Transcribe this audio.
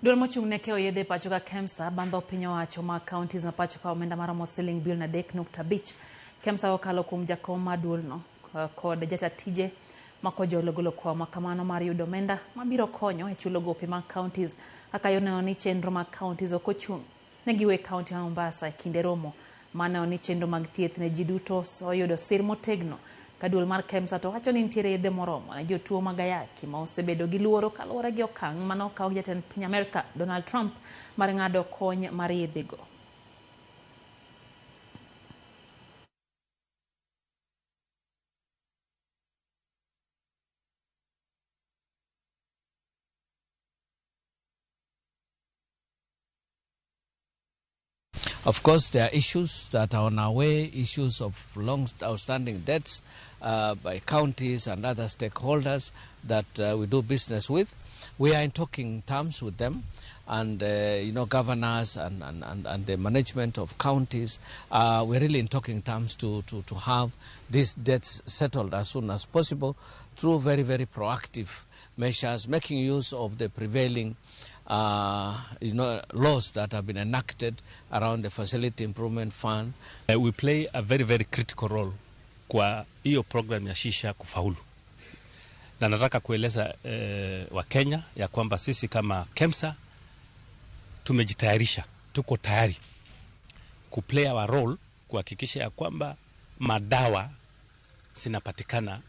Duol mochung' ne keyo yedhe e pacho ka KEMSA bandho piny owacho mag counties ma pacho ka omenda maromo siling bilion 3.5. KEMSA kokalo kuom jakom mar duolno kod jata tije makojolo golo kwayo makamano mar yudo omenda mabiro konyo e chulo gope mag counties kaka neno ni chenro mag counties ok ochung'. Ne giwe county ma Mombasa e kinde romo maneno ni chenro mag thieth ne ji duto oyudo sir motegno. Ka duol mar KEMSA to wacho ni nitiere yedhe moromo ne jotuo mag ayaki ma osebedo gi luoro kaluwore gi okang' mane okaw gi jatend piny Amerka Donald Trump mar ng'ado kony mar yedhego. Of course, there are issues that are on our way, issues of long outstanding debts by counties and other stakeholders that we do business with. We are in talking terms with them, and governors and the management of counties. We're really in talking terms to have these debts settled as soon as possible through very, very proactive measures, making use of the prevailing laws that have been enacted around the Facility Improvement Fund. We play a very, very critical role kwa hiyo program ya SHA kufaulu, na nataka kueleza Wakenya ya kwamba sisi kama KEMSA tumejitayarisha, tuko tayari kuplay our role kuhakikisha ya kwamba madawa zinapatikana.